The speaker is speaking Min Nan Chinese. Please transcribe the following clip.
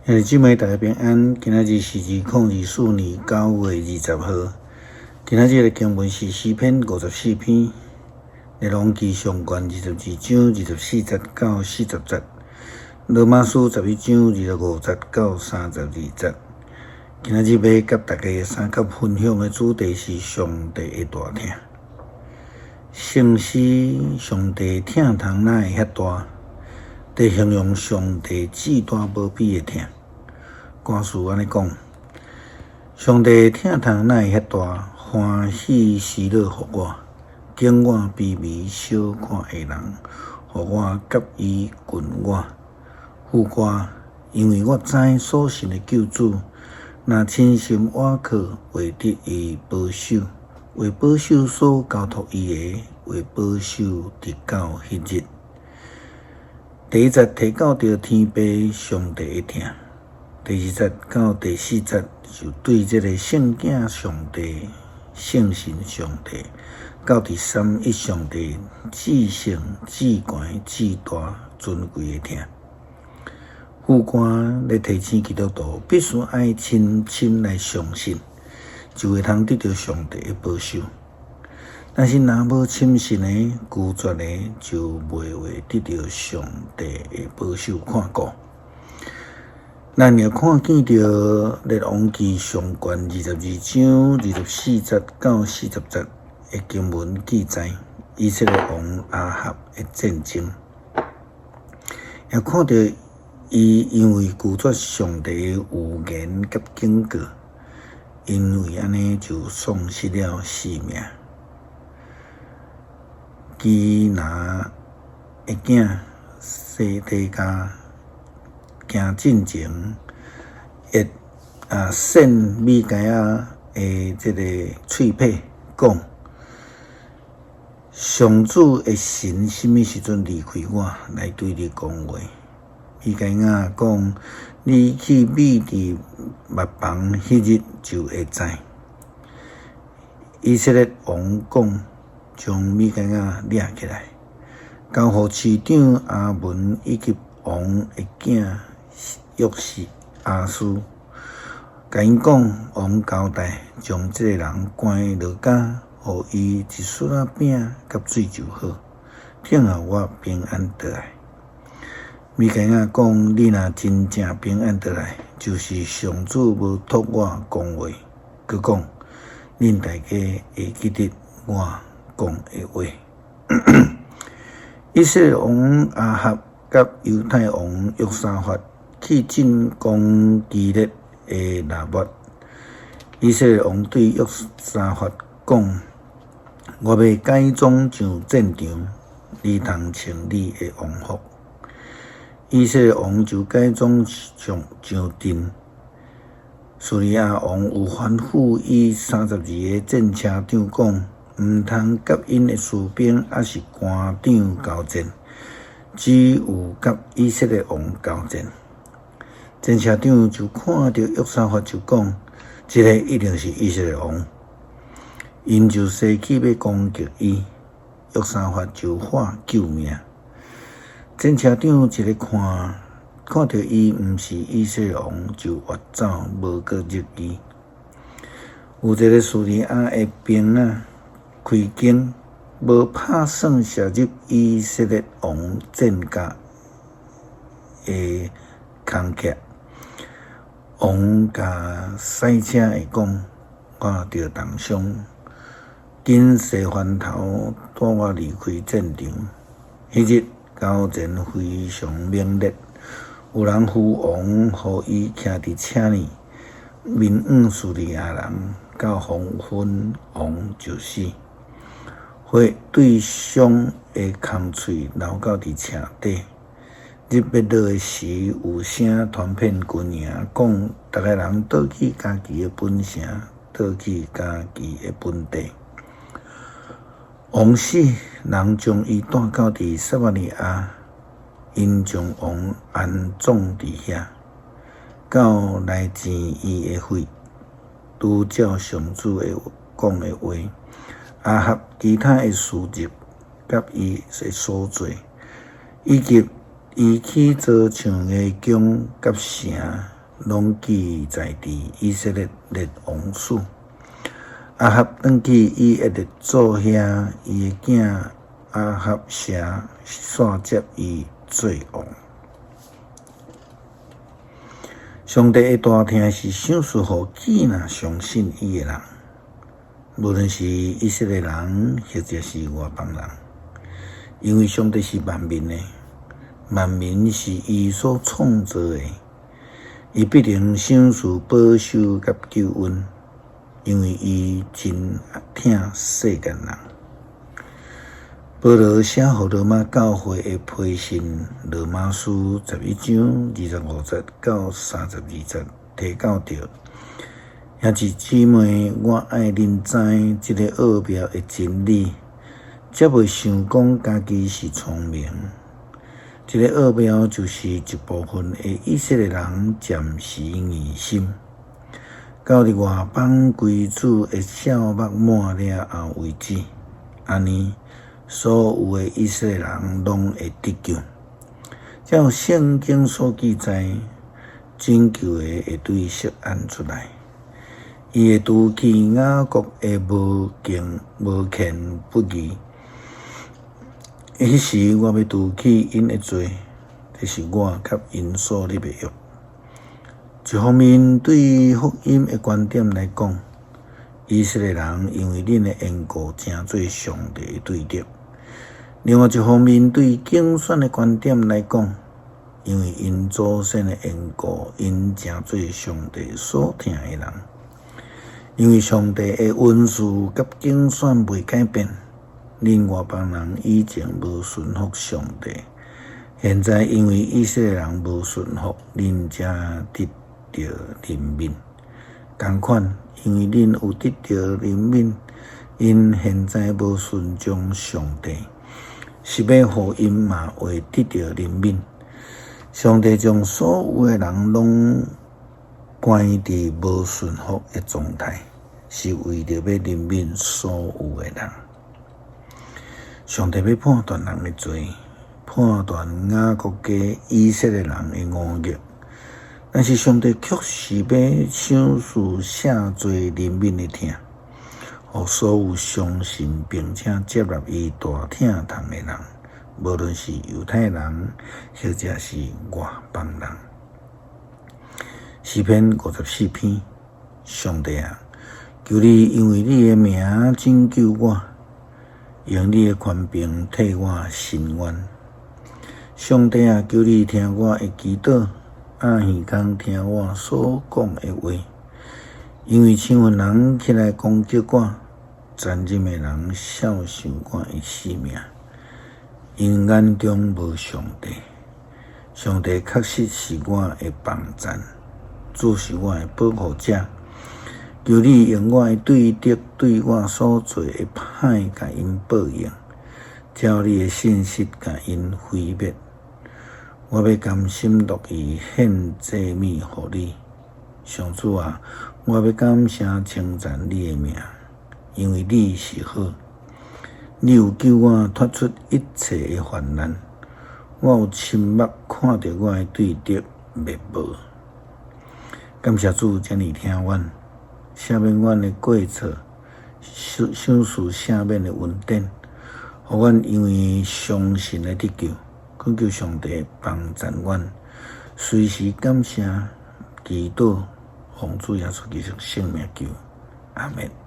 兄弟姊妹，大家平安。今仔日是2024年9月20號。今仔日的經文是詩篇54篇，列王紀上卷22章24節到40節，羅馬書11章25節到32節。今仔日欲佮大家相佮分享的主題是上帝的大疼。聖詩上帝疼痛哪會遐大？佇形容上帝至大無比的疼。歌詞按呢講：上帝疼痛哪會遐大？歡喜喜樂予我，揀我卑微小看的人，予我佮伊近我。副歌，因為我知所信的救主，若親心倚靠，會得伊保守，會保守所交託伊的，會保守直到彼日。第一節提到著天父上帝的疼。第二節到第四節就對這個聖囝上帝、聖神上帝，到佇三一上帝至聖、至懸、至大尊貴的疼。副歌咧提醒基督徒必須愛深深來相信，就會通得著上帝的保守。但是若無深信的、拒絕的，就袂會得著上帝的保守看顧。咱也看見著列王紀上卷22章24節到40節的經文記載，以色列王亞哈的戰爭，也看著伊因為拒絕上帝的預言佮警告，因為按呢就喪失了性命。基拿的囝西底家行進前，會扇米該亞的這个喙䫌，講：上主的神啥物時陣離開我，來對你講話？米該亞講：你去覕佇麥房彼日就會知。以色列王講：將米該亞掠起來，交予市長亞文以及王的囝約阿斯，共𪜶講，王交代將這個人關落監，予伊一撮仔餅佮水就好，等候我平安轉來。米該亞講：你若真正平安轉來，就是上主無託我講話。閣講，恁大家會記得我講的話。以色列王亞哈佮猶太王約沙法去進攻基列的喇末。以色列王對約沙法講：我欲改裝上戰場，你通穿你的王服。以色列王就改裝上上陣。敘利亞王有吩咐伊32个戰車長講：毋通佮𪜶的士兵抑是官長交戰，只有佮以色列王交戰。戰車長就看著約沙法就講：這个一定是以色列王。𪜶就踅去欲攻擊伊，約沙法就喊救命。戰車長一个看，看著伊毋是以色列王，就越走，無閣入伊。有一个敘利亞的兵仔開弓，無拍算射入以色列王戰甲的空隙。王共駛車的講：我著重傷，緊踅翻頭帶我離開戰場。彼日交戰非常猛烈，有人扶王，予伊徛佇車裡，面向敘利亞人，到黃昏王就死。血對傷的空喙流到佇車底。日欲落的時，有聲傳遍軍營，講：逐个人倒去家己的本城，倒去家己的本地。王死，人將伊帶到佇撒瑪利亞，𪜶將王安葬佇遐，到來煎伊的血，拄照上主的講的話。亞哈其他的事蹟，佮伊的所做，以及伊起造像的宮佮城，攏記載佇以色列列王史。亞哈轉去以厄的祖兄伊的囝亞哈謝煞接伊做王。上帝的大疼是賞賜予既若相信伊的人，無論是以色列人或者是外邦人，因為上帝是萬民的，萬民是伊所創造的，伊必定賞賜保守佮救恩，因為伊真疼世間人。保羅寫予羅馬教會的批信，羅馬書11章25節到32節，提到著兄弟姊妹，我愛恁知這个奧妙的真理，才袂想講家己是聰明。這个奧妙就是一部分的以色列人暫時硬心，到佇外邦歸主的數目滿了後為止，按呢，所有的以色列人攏會得救。照聖經所記載，拯救的會對錫安出來，伊會除去雅各的無敬無虔不義。彼時我欲除去𪜶的罪，這是我佮𪜶所立的約。一方面，對福音的觀點來講，以色列人因為恁的緣故，成做上帝的對敵；另外一方面，對揀選的觀點來講，因為𪜶祖先的緣故，𪜶成做上帝所疼的人。因為上帝的恩賜佮揀選袂改變，恁外邦人以前無順服上帝，現在因為以色列人無順服，恁才得著憐憫。仝款，因為恁有得著憐憫，𪜶現在無順從上帝，是欲予𪜶嘛會得著憐憫。上帝將所有的人攏關佇無順服的狀態，是為著欲憐憫所有的人。上帝欲判斷人的罪，判斷雅各家以色列人的惡孽，但是上帝卻是欲賞賜赦罪憐憫的疼，予所有相信並且接納伊大疼痛的人，無論是猶太人或者是外邦人。詩篇54篇，上帝啊，求你因為你的名拯救我，用你的權柄替我伸冤。上帝啊，求你聽我的祈禱，掩耳孔聽我所講的話。因為輕慢人起來攻擊我，殘忍的人肖想我的性命。𪜶眼中無上帝，上帝確實是我的幫贊，主是我的保護者。求你用我的對敵對我所做的歹，共𪜶報應，照你的信實共𪜶毀滅。我欲甘心樂意獻祭物予你，上主啊，我欲感謝稱讚你的名，因為你是好，你有救我脫出一切的患難，我有親目看著我的對敵滅無。感謝主遮爾疼阮，赦免阮的過錯，賞賜赦免的恩典，予阮因為相信來得救。懇求上帝幫贊阮，隨時感謝祈禱，奉主耶穌基督聖名求，阿們。